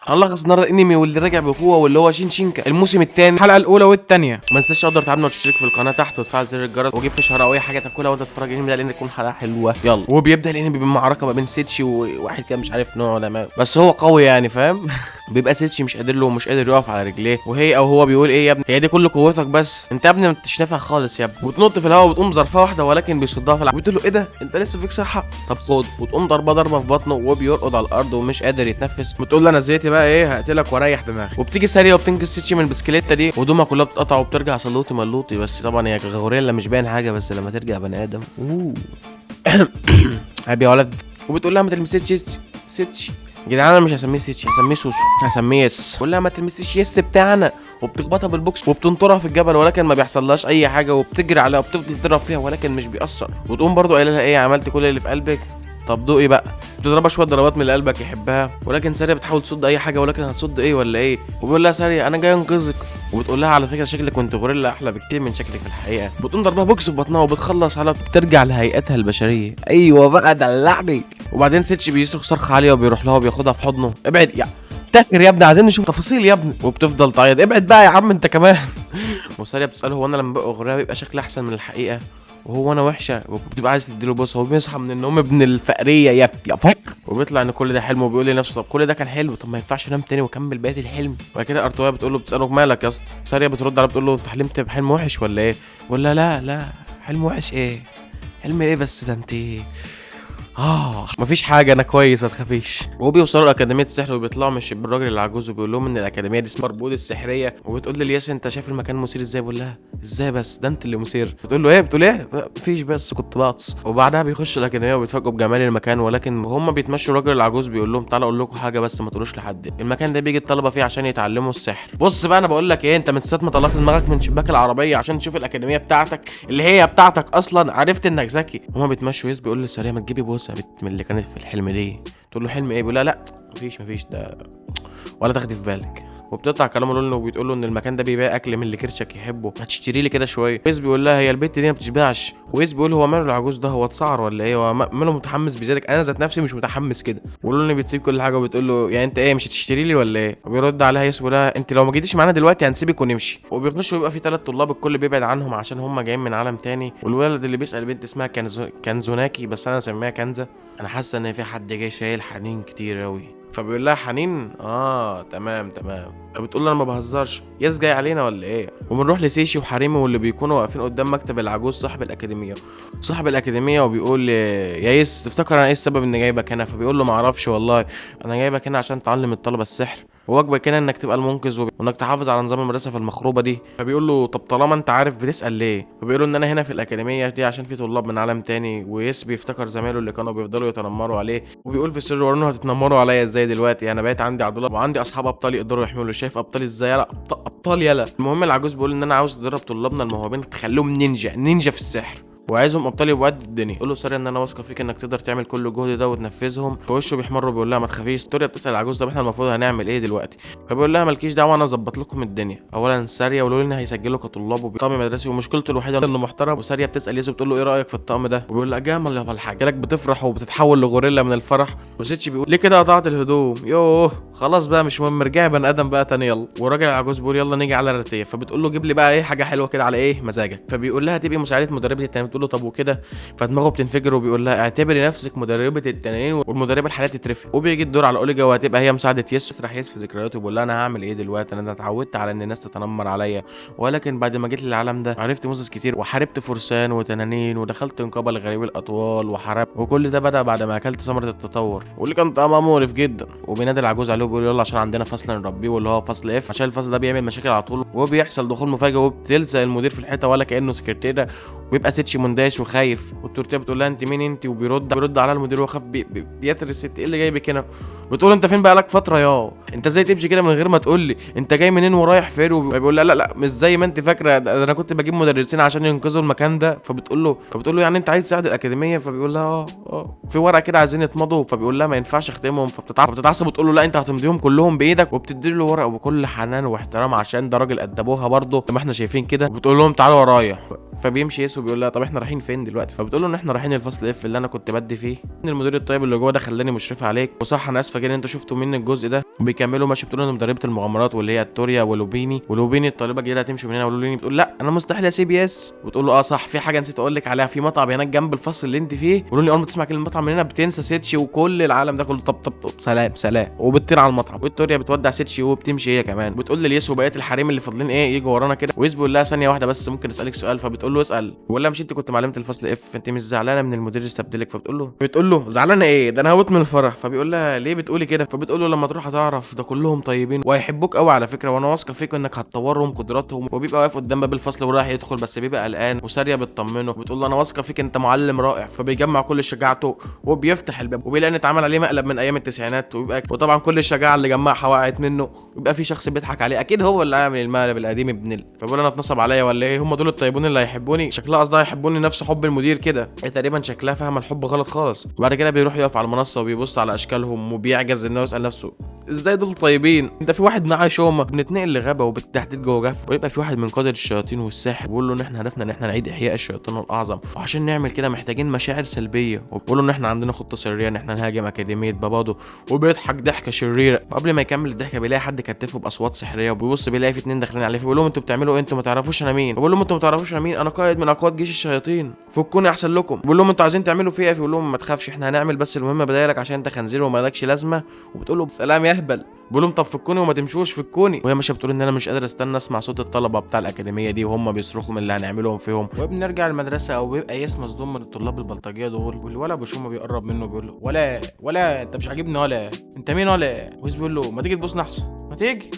هنلخص النهارده الانمي واللي راجع بقوة واللي هو شينكا الموسم الثاني، الحلقة الاولى والثانية. ما تنساش تقدر تعمل وتشترك في القناة تحت وتفعل زر الجرس وجيب فشار او اي حاجة تاكلها وانت تتفرج الانمي ده، لان تكون حلقة حلوة. يلا، وبيبدا الانمي بمعركه ما بين سيتشي وواحد كده مش عارف نوعه ده ماله، بس هو قوي يعني فاهم. بيبقى سيتشي مش قادر له ومش قادر يقف على رجليه، وهي او هو بيقول ايه يا ابني، هي دي كل قوتك بس انت يا ابني ما انتش نافع خالص يا ابني. وتنط في الهواء وتقوم ظرفه واحدة ولكن بيصدها في العب، وتقول له ايه ده انت لسه فيك صحة، طب خد، وتقوم ضربه ضربه في بطنه وبيرقد على الارض ومش قادر يتنفس. بتقول له انا زهقت بقى ايه هقتلك واريح دماغي. وبتيجي ساريه وبتنقذ سيتشي من البسكليته دي وهدومها كلها بتتقطع وبترجع صلوتي ملوطي، بس طبعا هي غوريلا مش باين حاجة، بس لما ترجع بني ادم اوه عيب يا ولد. وبتقول لها ما تلمسيش سيتشي يا جدعان، انا مش هسميه سيتشي، هسميه سوسو، هسميه يس. بقول لها ما تلمسيش يس بتاعنا، وبتخبطها بالبوكس وبتنطرها في الجبل ولكن ما بيحصلهاش اي حاجة، وبتجري عليها وبتفضل تضرب فيها ولكن مش بيأثر. وتقوم برضو قايله لها ايه عملت كل اللي في قلبك، طب دوقي بقى. بتضربها شوية ضربات من اللي قلبك يحبها، ولكن ساريه بتحاول تصد اي حاجة ولكن هتصد ايه ولا ايه. وبيقول لها ساريه انا جاي انقذك، وبتقول لها على فكرة شكلك كنت غوريلا احلى بكتير من شكلك في الحقيقة. بتقوم ضربها بوكس في بطنها وبتخلص على بترجع لهيئتها البشرية. ايوه بقى دلعني. وبعدين سيتشي بيصرخ صرخة عالية وبيروح لها وبياخدها في حضنه، ابعد يا تاخر يا ابني عايزين نشوف تفاصيل يا ابني. وبتفضل تعيط ابعد بقى يا عم انت كمان. وساريه بتساله هو انا لما ببقى غوريلا بيبقى شكلي احسن من الحقيقة، وهو انا وحشة؟ وبتبقى عايز تديله بوسه، هو بيصحى من النوم ابن الفقريه يا فقر، وبيطلع ان كل ده حلم، وبيقول لنفسه طب كل ده كان حلو، طب ما ينفعش انام تاني واكمل بقية الحلم. وبعد كده ارتويا بتقول له بتساله مالك يا اسطى، ساريه بترد عليه بتقول له انت حلمت بحلم وحش ولا ايه؟ ولا لا لا حلم وحش ايه، حلم ايه بس ده انت مفيش حاجة انا كويس ما تخافيش. وبيوصلوا لاكاديميه السحر وبيطلعوا من الراجل العجوز وبيقول لهم ان الاكاديمية دي اسمها بربود السحريه. وبتقول للياس انت شايف المكان مثير ازاي؟ بيقول لها ازاي بس ده انت اللي مثير. بتقول له ايه بتقول ايه؟ مفيش بس كنت بعطس. وبعدها بيخشوا الاكاديمية وبيتفاجئوا بجمال المكان، ولكن وهم بيتمشوا الراجل العجوز بيقول لهم تعالوا اقول لكم حاجة بس ما تقولوش لحد، المكان ده بيجي الطلبة فيه عشان يتعلموا السحر. بص بقى انا بقول لك ايه، انت من ساعة ما طلعت دماغك من شباك العربية عشان تشوف الاكاديمية بتاعتك اللي هي بتاعتك اصلا عرفت انك ذكي. هما بيتمشوا يس بيقول لساريه ما تجيبي بوسه بنت من اللي كانت في الحلم دي. تقول له حلم ايه؟ بيقول لها لا مفيش ده ولا تاخدي في بالك. وبتقطع كلامه لولو وبتقول له ان المكان ده بيبيع اكل من اللي كرشك يحبه، هتشتري لي كده شوية. ويس بيقول لها هي البت دي ما بتشبعش. ويس بيقول هو ماله العجوز ده، هو اتسعر ولا ايه، هو ماله متحمس بذلك، انا ذات نفسي مش متحمس كده. ولولو بتسيب كل حاجة وبتقول له يعني انت ايه مش هتشتري لي ولا ايه؟ وبيرد عليها يس بيقول لها انت لو ما جيتيش معانا دلوقتي هنسيبك ونمشي. وبيخشوا ويبقى في 3 طلاب الكل بيبعد عنهم عشان هم جايين من عالم تاني. والولد اللي بيسال بنت اسمها كنزوناكي بس انا اسميها كنزه، انا حاسه ان في حد جاي شايل حنين كتير قوي. فبيقول لها حنين؟ تمام تمام. فبتقول له انا ما بهزرش، ياس جاي علينا ولا ايه؟ وبنروح لسيشي وحريمه واللي بيكونوا واقفين قدام مكتب العجوز صاحب الاكاديمية. صاحب الاكاديمية وبيقول يا يس تفتكر انا ايه السبب اني جايبك هنا؟ فبيقول له ما اعرفش والله، انا جايبك هنا عشان تعلم الطلبة السحر، وواجبك هنا انك تبقى المنقذ وانك تحافظ على نظام المدرسة في المخروبه دي. فبيقول له طب طالما انت عارف بتسال ليه؟ فبيقول له ان انا هنا في الاكاديمية دي عشان في طلاب من عالم تاني. ويس بيفتكر زمايله اللي كانوا بيفضلوا يتنمروا عليه، وبيقول في السر ورونه هتتنمروا عليا ازاي دلوقتي، انا بقيت عندي عضلات وعندي اصحاب ابطال يقدروا يحملوا، شايف ابطال ازاي؟ يلا ابطال يلا. المهم العجوز بيقول ان انا عاوز ادرب طلابنا الموهوبين تخليهم نينجا، نينجا في السحر، وعايزهم ابطال يبقوا قد الدنيا. يقول له ساري ان انا واثقة فيك انك تقدر تعمل كل الجهد ده وتنفذهم. فوشه بيحمر وبيقول لها ما تخافيش. توريا بتسال العجوز طب احنا المفروض هنعمل ايه دلوقتي؟ فبيقول لها مالكيش دعوه انا اظبط لكم الدنيا. اولا ساريه ولولين هيسجلوا كطلاب وطقم مدرسي ومشكلته الوحيدة انه محترم. وساريه بتسال ياسو بتقول له ايه رايك في الطقم ده؟ وبيقول لها جمل يا الحاج، لك بتفرح وبتتحول لغوريلا من الفرح. وسيتشي بيقول ليه كده قطعت الهدوم؟ يوه خلاص بقى مش مهم ارجعي بني ادم بقى تاني يلا. وراجع العجوز بيقول يلا نيجي على الرتيه. فبتقول له جيب لي بقى ايه حاجة حلوة كده على ايه مزاجك. فبيقول لها تبقي مساعدة مدربه التنانين. بتقول له طب وكده؟ فدماغه بتنفجر وبيقول لها اعتبري نفسك مدربه التنانين والمدربه الحالية تترفع. وبيجي الدور على اوليجا وهتبقى هي مساعدة يس. راح يس في ذكرياته وبيقول لها انا هعمل ايه دلوقتي، انا اتعودت على ان الناس تتنمر عليا، ولكن بعد ما جيت للعالم ده عرفت موسس كتير وحاربت فرسان وتنانين ودخلت نقابة لغريب الاطوال وحاربت، وكل ده بدا بعد ما اكلت ثمره التطور واللي كان طعمها مقرف جدا. وبينادي العجوز عليه وبيقول يلا عشان عندنا فصل نربيه واللي هو فصل F، عشان الفصل ده بيعمل مشاكل على طول. وبيحصل دخول مفاجئ وبتلزق المدير في الحيطة ولا كانه سكرتيره، وبيبقى سيتشي مندهش وخايف. والتورتيه بتقول لها انت مين انت؟ وبيرد على المدير وخاف بيتر الست ايه اللي جايبك هنا؟ بتقول انت فين بقالك فترة يا انت ازاي تمشي كده من من غير ما تقول لي انت جاي منين ورايح فين؟ وبيقول لها لا لا مش زي ما انت فاكره، ده انا كنت بجيب مدرسين عشان ينقذوا المكان ده. فبتقول له يعني انت عايز تساعد الاكاديمية؟ فبيقول لها اه في ورقة كده عايزين يتمضوا. فبيقول لها ما ينفعش اختمهم. فبتتعصب وتقول له لا انت هتمضيهم كلهم بايدك، وبتدي له ورقة وبكل حنان واحترام عشان ده راجل قد ابوها برضه زي ما احنا شايفين كده، وبتقول لهم تعالوا ورايا. فبيمشي يس وبيقول لها طب احنا رايحين فين دلوقتي؟ فبتقول له ان احنا رايحين الفصل F اللي انا كنت بدي فيه، ان المدير الطيب اللي جوه ده خلاني مشرف عليك، وصح انا اسفه جدا ان انتوا شفتوا مني الجزء ده. وبيكملوا ماشي، بتقول ان مدربه المغامرات واللي هي التوريا ولوبيني، ولوبيني الطالبة الجديدة هتمشي من هنا، ولوبيني بتقول لا انا مستحيل اسيب يس، وتقول له اه صح في حاجة نسيت اقول لك عليها، في مطعم هناك جنب الفصل اللي انت فيه. ولوني اول ما تسمع كلمة مطعم من هنا بتنسى سيتشي وكل العالم ده كله، طب طب طب سلام سلام، وبتطير على المطعم. والتوريا بتودع سيتشي وبتمشي هي كمان، بتقول لليس وبقية الحريم اللي فاضلين ايه يجوا ورانا كده. ويس بيقول لها ثانية واحدة بس ممكن اسالك سؤال؟ فبتقول له اسال. بيقول لها مش انت كنت معلمه الفصل F، انت مش زعلانة من المدير استبدلك؟ فبتقول له زعلانة ايه ده انا هموت من الفرح. فبيقول لها ليه بتقولي كده؟ فبتقول له لما تروح هتعرف، ده كلهم طيبين وهيحبوك قوي على فكرة، وانا واثقة فيك انك هتطورهم قدراتهم. وبيبقى واقف قدام باب الفصل ورايح يدخل بس بيبقى قلقان، وساريه بتطمنه وبتقول له انا واثقة فيك انت معلم رائع. فبيجمع كل شجاعته وبيفتح الباب وبيلاقي ان اتعمل عليه مقلب من ايام التسعينات، وبيبقى وطبعا كل الشجاعة اللي جمعها وقعت منه، ويبقى في شخص بيضحك عليه اكيد هو اللي عامل المقلب القديم ابن ال. فبيقول انا اتنصب عليا ولا ايه؟ هم دول الطيبون اللي هيحبوني؟ شكلها قصدها يحبوني نفس حب المدير كده، هي تقريبا شكلها فاهمه الحب غلط خالص. وبعد كده بيروح يقف على المنصة وبيبص على اشكالهم وبيعجز انه يسال نفسه ازاي دول طيبين؟ ده في واحد معاه شومه. بنتنقل لغابه وبالتحديد جوه جف، ويبقى في واحد من قاده الشياطين والساحر بيقول له ان احنا هدفنا ان احنا نعيد احياء الشيطان الاعظم، وعشان نعمل كده محتاجين مشاعر سلبية، وبيقول له ان احنا عندنا خطه سرية ان احنا نهاجم اكاديمية بابادو. وبيضحك ضحكه شريرة، وقبل ما يكمل الضحكة بيلاقي حد كتفه باصوات سحريه، وبيبص بيلاقي في اتنين داخلين عليه، فبيقول لهم انتوا بتعملوا ايه؟ انتوا ما تعرفوش انا مين؟ بيقول لهم انتوا ما تعرفوش انا مين؟ انا قائد من اقواد جيش الشياطين، فكوني احسن لكم. بيقول لهم انتوا عايزين تعملوا فيا ايه؟ بيقول لهم ما تخافش احنا هنعمل بس المهمة بدايلك عشان انت خنزير ومالكش لازمه. وبتقول له سلام يا اهبل. بيقول لهم طب فكوني وما تمشوش فكوني. وهي ماشية بتقول ان انا مش قادر استنى اسمع صوت الطلبة بتاع الاكاديمية دي وهم بيصرخوا من اللي هنعملهم فيهم. وبنرجع المدرسة او بيبقى يس مصدوم من الطلاب البلطجيه دول، والولا ابو شومه بيقرب منه بيقول له ولا ولا انت مش عاجبني ولا انت مين ولا؟ ويس بيقول له ما تيجي تبوسني احسن، ما تيجي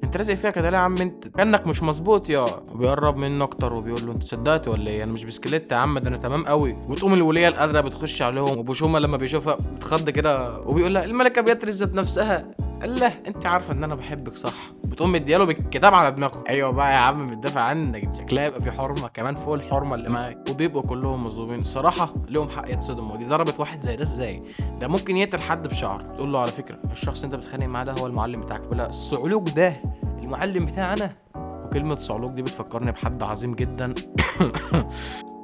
انت لازق فيها كده ليه يا عم، انت كانك مش مظبوط يا. وبيقرب منه اكتر وبيقول له انت صدقت ولا ايه؟ انا مش بسكليت يا عم، ده انا تمام قوي. وتقوم الوليه القادره بتخش عليهم، وبوشومه لما بيشوفها بتخض كده وبيقول لها الملكة بياتريس ذات نفسها، قال له انت عارفه ان انا بحبك صح؟ بتقوم مدياله بالكتاب على دماغه، ايوه بقى يا عم بتدافع عنك، شكلها يبقى في حرمه كمان فوق الحرمة اللي معاك. وبيبقوا كلهم مصدومين الصراحة، لهم حق يتصدموا، دي ضربت واحد زي ده ازاي؟ ده ممكن يقتل حد بشعر. تقول له على فكرة الشخص اللي انت بتتخانق معاه ده هو المعلم بتاعك. بيقول لها الصعلوك ده المعلم بتاعنا. وكلمه صعلوك دي بتفكرني بحد عظيم جدا.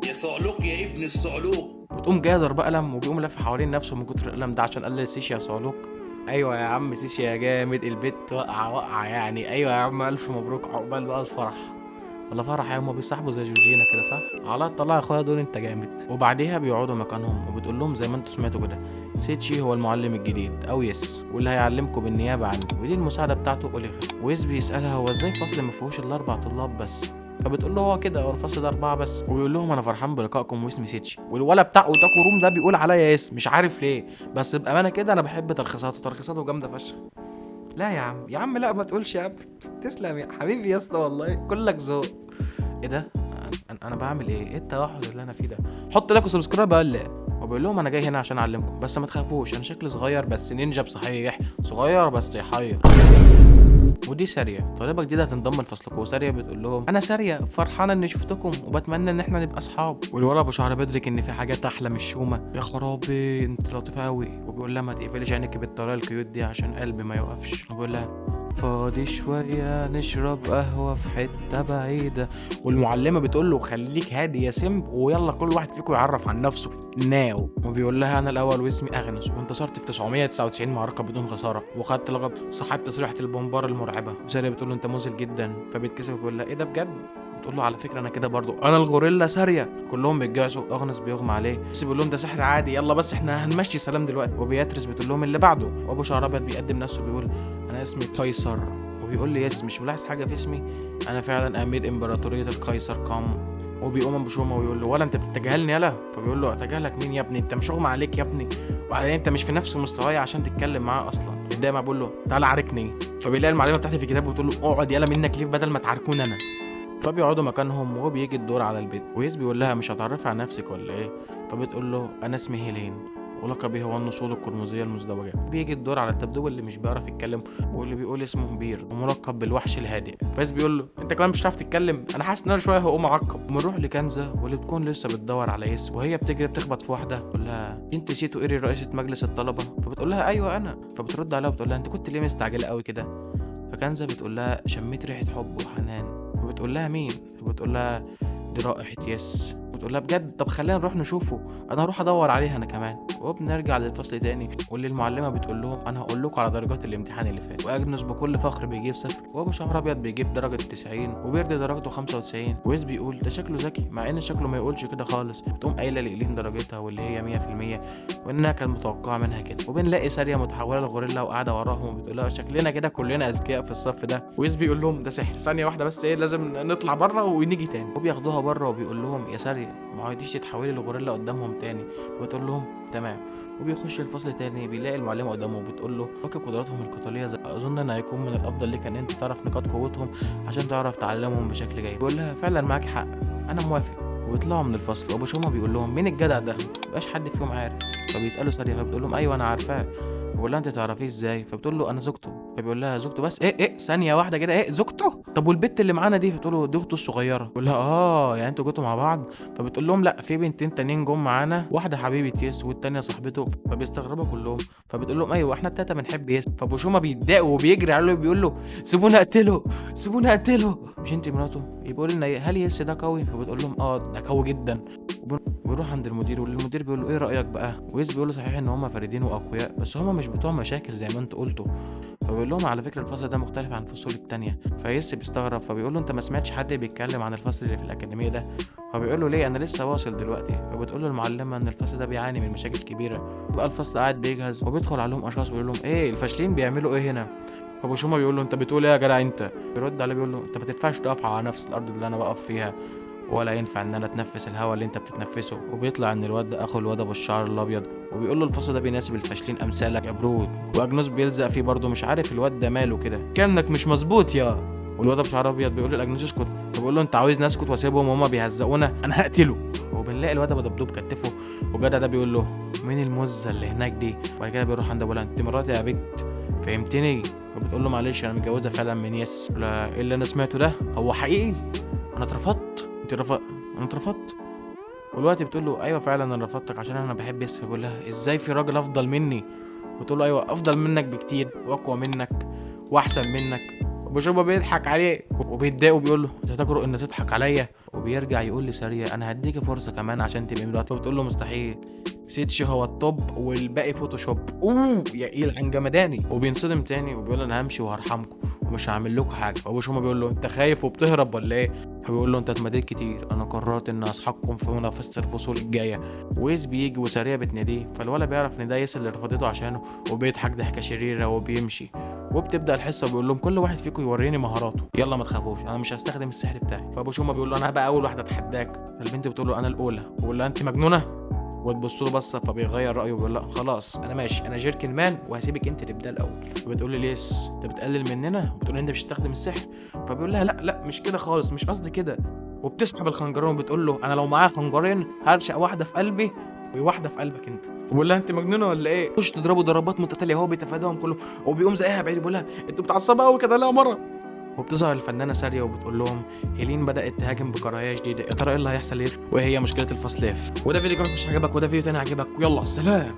يا صعلوك يا ابن الصعلوك. وتقوم جاية ضربه قلم وبيقوم لف حوالين نفسه من كتر القلم ده عشان قال لي سيشي يا صعلوك. ايوه يا عم سيشي يا جامد، البيت وقع وقع يعني. ايوه يا عم الف مبروك، عقبال بقى الفرح. ولا فرح يا هما بيصاحبوا زي جورجينا كده صح؟ على طلع يا اخويا دول انت جامد. وبعديها بيقعدوا مكانهم وبتقول لهم زي ما انتوا سمعتوا كده سيتشي هو المعلم الجديد او يس، واللي هيعلمكم بالنيابة عني، ودي المساعدة بتاعته اوليفر. ويس بيسالها هو ازاي الفصل ما فيهوش الا 4 طلاب بس؟ فبتقول له هو كده، هو الفصل ده 4 بس. ويقول لهم انا فرحان بلقائكم واسمي سيتشي. والولا بتاع اوتاكو روم ده بيقول عليا يس مش عارف ليه، بس بامانه كده انا بحب تلخيصاته، تلخيصاته جامدة فشخ. لا يا عم يا عم لا ما تقولش يا عم، تسلم يا حبيبي يا اسطى والله كلك ذوق. ايه ده؟ انا بعمل ايه؟ ايه التوحد اللي انا فيه ده؟ حط like و subscribe ولا. وبيقول لهم انا جاي هنا عشان اعلمكم، بس ما تخافوش انا شكلي صغير بس نينجا بصحيح، صغير بس يحير. ودي سارية طالبة جديدة هتنضم لفصلكم. وسارية بتقول لهم أنا سارية فرحانة إني شفتكم وبتمنى إن إحنا نبقى أصحاب. والولد أبو شعر بيدرك إن في حاجات أحلى من الشومة، يا خرابي أنت لطيفة أوي. وبيقول لها ما تقفليش عينك بالطريقة ال cute دي عشان قلبي ما يوقفش. وبيقول لها فاضي شوية نشرب قهوة في حتة بعيدة. والمعلمة بتقول له خليك هادي يا simp، ويلا كل واحد فيكم يعرف عن نفسه now. وبيقول لها أنا الأول واسمي أغنس، وانتصرت في 999 معركة بدون خسارة، وخدت لقب صاحب تسريحة البومبار المرعبة. وسارية بتقول له أنت مذل جدا، فبيتكسف وبيقول لها إيه ده بجد؟ بتقول له على فكرة أنا كده برضو، أنا الغوريلا سارية. كلهم بيتجعسوا، أغنس بيغمى عليه، بس بيقول لهم ده سحر عادي، يلا بس احنا هنمشي سلام دلوقتي. وبياتريس بتقول لهم اللي بعده. وأبو شعر أبيض بيقدم نفسه بيقول أنا اسمي قيصر. وبيقول لي يس مش ملاحظ حاجة في اسمي؟ أنا فعلا أمير إمبراطورية القيصر قام. وبيقوم أبو شومة ويقول له ولا أنت بتتجاهلني يالا؟ فبيقول له أتجاهلك مين يا ابني؟ أنت مش أغمى عليك يا ابني، وبعدين أنت مش في نفس مستواي عشان تتكلم معاه أصلا. قدام بقول له تعالى عاركني. فبيلاقي المعلمة بتاعتي في الكتاب وتقول له اقعد يالا منك ليه بدل ما تعاركوني أنا. فبيقعدوا مكانهم وبيجي الدور على البيت. ويس بيقول لها مش هتعرفي على نفسك ولا ايه؟ فبتقول له انا اسمي هيلين ولقبه هو النصول القرمزيه المزدوجة. بيجي الدور على الدبدوب اللي مش بيعرف يتكلم واللي بيقول اسمه بير وملقب بالوحش الهادئ. فايز بيقول له انت كمان مش هتعرف تتكلم، انا حاسس ان انا شوية هقوم اعقب. وبنروح لكنزه واللي بتكون لسه بتدور على يس، وهي بتجري بتخبط في واحدة تقول لها انت سيتو ايري رئيسه مجلس الطلبة؟ فبتقول لها ايوه انا. فبترد عليها وبتقول لها انت كنت ليه مستعجلة قوي كده؟ فكنزه بتقول لها شميت ريحه حب وحنان. فبتقول لها مين؟ فبتقول لها دي رائحة يس. بتقول لها بجد؟ طب خلينا نروح نشوفه، انا هروح ادور عليها انا كمان. وبنرجع للفصل تاني واللي المعلمة بتقول لهم انا هقول لكم على درجات الامتحان اللي فات. واجنس بكل فخر بيجيب 0، وابو شعر ابيض بيجيب درجه 90، وبيرد درجته 95. ويز بيقول ده شكله ذكي مع ان شكله ما يقولش كده خالص. بتقوم قايله لإيلين درجتها واللي هي 100% وانها كانت متوقعه منها كده. وبنلاقي ساريه متحوله لغوريلا وقاعدة وراهم وبتقول لها شكلنا كده كلنا اذكياء في الصف ده. ويز بيقول لهم ده سحر، ثانية واحدة بس، ايه لازم نطلع بره ونيجي تاني. وبياخدوها بره وبيقول لهم يا ساريه ما عاديش تتحولي لغوريلا قدامهم تاني. بتقول لهم تمام. وبيخش الفصل تاني بيلاقي المعلمة قدامه وبتقول له فاكر قدراتهم القتالية، اظن ان هيكون من الافضل لك ان انت تعرف نقاط قوتهم عشان تعرف تعلمهم بشكل جيد. بيقول لها فعلا معاك حق، انا موافق. وبيطلعوا من الفصل وابو شومه بيقول لهم مين الجدع ده؟ مبقاش حد فيهم عارف. فبيسالوا ساريه فبتقول لهم ايوه انا عارفاه. بيقول لها انت تعرفيه ازاي؟ فبتقول له انا زوجته. فبيقول لها زوجته بس؟ ايه ثانية واحدة كده، ايه زوجته؟ طب والبت اللي معانا دي؟ فبتقول له دي اخته الصغيرة. بيقول لها اه يعني انتوا جيتوا مع بعض؟ فبتقول لهم لا، في بنتين تانيين جم معانا، واحدة حبيبه يس والتانية صاحبته. فبيستغربوا كلهم. فبتقول لهم ايوه احنا التلاتة بنحب يس. فابو شومه بيتضايق وبيجري عليه وبيقول له سيبونا اقتله، سيبونا اقتله، مش انت مراته؟ يقول لنا هل يس ده قوي؟ فبتقول لهم اه ده قوي جدا. وبيروح عند المدير والمدير بيقول له ايه رايك بقى؟ ويس بيقول له صحيح ان هم فريدين واقوياء بس هم مش بتوع مشاكل زي ما انتوا قلتوا. فبيقول لهم على فكرة الفصل ده مختلف عن الفصول التانية. فيس بيستغرب فبيقول له انت ما سمعتش حد بيتكلم عن الفصل اللي في الاكاديمية ده؟ فبيقول له ليه، انا لسه واصل دلوقتي. فبتقول له المعلمة ان الفصل ده بيعاني من مشاكل كبيرة. بقى الفصل قاعد بيجهز وبيدخل عليهم اشخاص بيقول لهم ايه الفاشلين بيعملوا ايه هنا؟ فابو شومه بيقول له انت بتقول ايه يا جدع انت؟ بيرد عليه بيقول له انت ما تدفعش تقف على نفس الارض اللي انا بقف فيها، ولا ينفع ان انا اتنفس الهواء اللي انت بتتنفسه. وبيطلع ان الواد ده اخو الواد ابو الشعر الابيض، وبيقول له الفصل ده بيناسب الفاشلين امثالك يا برود. واجنوس بيلزق فيه برضه مش عارف الواد ده ماله كده، كانك مش مظبوط يا. والواد ابو شعر ابيض بيقول للاجنوس اسكت، فبيقول له انت عاوزني اسكت واسيبهم وهما بيهزقونا؟ انا هقتله. وبنلاقي الواد ابو دبدوب كتفه، والجدع ده بيقول له مين المزة اللي هناك دي؟ وبعد كده بيروح عند ابو انت مراتي يا بت فهمتني؟ فبتقول له معلش انا متجوزة فعلا من يس. لا ايه اللي انا سمعته ده هو حقيقي؟ انا اترفضت. انت رفضت؟ انا اترفضت. والوقت بتقول له ايوه فعلا انا رفضتك عشان انا بحب يس. فبيقول لها ازاي في راجل افضل مني؟ وتقول له ايوه افضل منك بكتير واقوى منك واحسن منك. وبشوفه بيضحك عليه وبيتضايق وبيقول له انت تجرؤ ان تضحك عليا؟ وبيرجع يقول لسارية انا هديكي فرصة كمان عشان تبقي مراتي. فبتقول له مستحيل، سيتشي هو ال top والباقي فوتوشوب. اوه يا يلعن جمداني. وبينصدم تاني وبيقول انا همشي وهرحمكم ومش هعمل لكم حاجة. فابو شومه بيقول له انت خايف وبتهرب ولا ايه؟ فبيقول له انت اتمديت كتير، انا قررت ان اسحقكم في منافسه الفصول الجاية. ويس بيجي وساريه بتناديه، فالولد بيعرف ان ده يس اللي رفضته عشانه، وبيضحك ضحكه شريرة وبيمشي. وبتبدا الحصة وبيقول لهم كل واحد فيكم يوريني مهاراته، يلا ما تخافوش انا مش هستخدم السحر بتاعي. فابو شومه بيقول له انا هبقى اول واحدة اتحداك. فالبنت بتقول له انا الاولى. بيقول لها انت مجنونة؟ وتبص له بصة، فبيغير رايه وبيقول لها خلاص انا ماشي، انا جيركن مان وهسيبك انت تبدا الاول. فبتقول لي ليس انت بتقلل مننا وبتقول انت مش هتستخدم السحر؟ فبيقول لها لا لا مش كده خالص، مش قصدي كده. وبتسحب الخنجرين وبتقول له انا لو معايا خنجرين هرشق واحدة في قلبي وواحدة في قلبك انت. بيقول لها انت مجنونة ولا ايه؟ خش تضربه ضربات متتالية وهو بيتفاداهم كلهم، وبيقوم زقها بعيد بيقول لها انتوا بتعصبوا قوي كده لا مرة. وبتظهر الفنانة ساريه وبتقول لهم هيلين بدات تهاجم بكراهيه شديدة، يا ترى ايه اللي هيحصل؟ ايه وهي مشكلة الفصل F. وده فيديو كمان مش عجبك، وده فيديو تاني عجبك، ويلا سلام.